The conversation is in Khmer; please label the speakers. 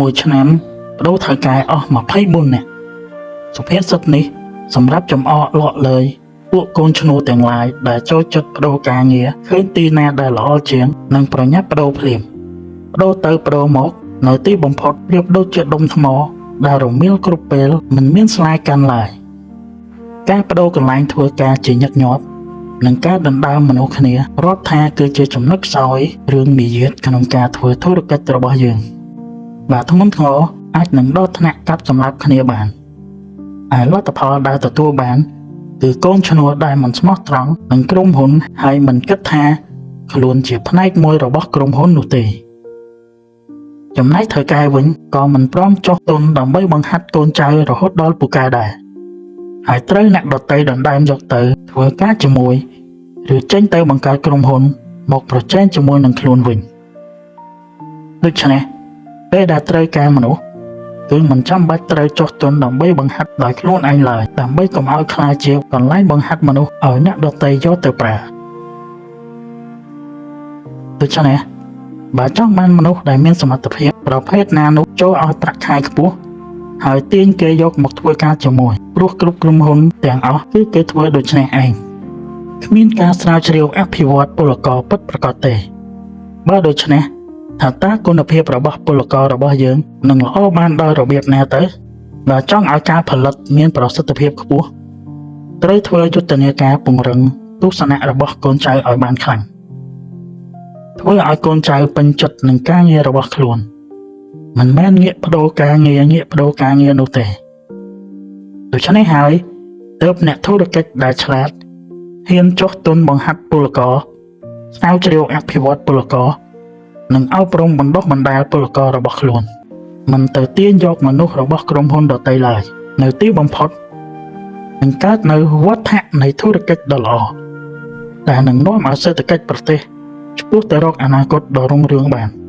Speaker 1: មួយឆ្នាំប្ដូរថៅកែអស់24នាក់សុភាសិតនេះសម្រាប់ចំអកលក់លើយពួកកូនឈ្នួលទាំងឡាយដែលចូលចិត្តប្ដូរការងារឃើញទីណាដែលល្អជាងនិងប្រញាប់ប្ដូរភ្លាមប្ដូរទៅប្ដូរមកនៅទីបំផុតប្រៀបដូចជាដុំថ្មដែលរមៀលគ្រប់ពេលមិនមានស្លាយកាន់ឡើយការប្ដូរកន្លែងធ្វើការជាញឹកញាប់និងការដណ្ដើមមនុស្សគ្នារាប់ថាគឺជាចំណុចខ្សោយរឿងមារយាទក្នុងការធ្វើធុរកិច្ចរបស់យើង បាទធ្ងន់ធ្ងរអាចនឹងដល់ថ្នាក់កាប់សម្លាប់គ្នាបានឯលទ្ធផលដែលទទួលបានគឺកូនឈ្នួលដែលមិនស្មោះត្រង់នឹងក្រុមហ៊ុនហើយមិនគិតថាខ្លួនជាផ្នែកមួយរបស់ក្រុមហ៊ុននោះទេចំណែកថៅកែវិញក៏មិនព្រមចុះទុនដើម្បីបង្ហាត់កូនចៅរហូតដល់ពូកែដែរហើយត្រូវអ្នកដទៃដណ្ដើមយកទៅធ្វើការជាមួយឬចេញទៅបង្កើតក្រុមហ៊ុនមកប្រជែងជាមួយនឹងខ្លួនវិញដូច្នេះពេលដែលត្រូវការមនុស្សគឺមិនចាំបាច់ត្រូវចុះទុនដើម្បីបង្ហាត់ដោយខ្លួនឯងឡើយដើម្បីកុំឲ្យក្លាយជាកន្លែងបង្ហាត់មនុស្សឲ្យអ្នកដទៃយកទៅប្រើដូច្នេះបើចង់បានមនុស្សដែលមានសមត្ថភាពប្រភេទណានោះចូលឲ្យប្រាក់ខែខ្ពស់ហើយទាញគេយកមកធ្វើការជាមួយព្រោះគ្រប់ក្រុមហ៊ុនទាំងអស់គឺគេធ្វើដូច្នេះឯងគ្មានការស្រាវជ្រាវអភិវឌ្ឍពលករពិតប្រាកដទេបើដូច្នេះថាតើគុណភាពរបស់ពលកររបស់យើងនឹងល្អបានដោយរបៀបណាទៅបើចង់ឲ្យការផលិតមានប្រសិទ្ធភាពខ្ពស់ត្រូវធ្វើយុទ្ធនាការពង្រឹងទស្សនៈរបស់កូនចៅឲ្យបានខ្លាំងធ្វើឲ្យកូនចៅពេញចិត្តនឹងការងាររបស់ខ្លួនមិនមែនងាកប្ដូរការងារងាកប្ដូរការងារនោះទេដូច្នេះហើយទើបអ្នកធុរកិច្ចដែលឆ្លាតហ៊ានចុះទុនបង្ហាត់ពលករស្រាវជ្រាវអភិវឌ្ឍពលករនិងអប់រំបណ្ដុះបណ្ដាលពលកររបស់ខ្លួនមិនទៅទាញយកមនុស្សរបស់ក្រុមហ៊ុនដទៃឡើយនៅទីបំផុតនឹងកើតនៅវឌ្ឍៈនៃធុរកិច្ចដ៏ល្អដែលនឹងនាំឲ្យសេដ្ឋកិច្ចប្រទេសឆ្ពោះទៅរកអនាគតដ៏រុងរឿងបាន។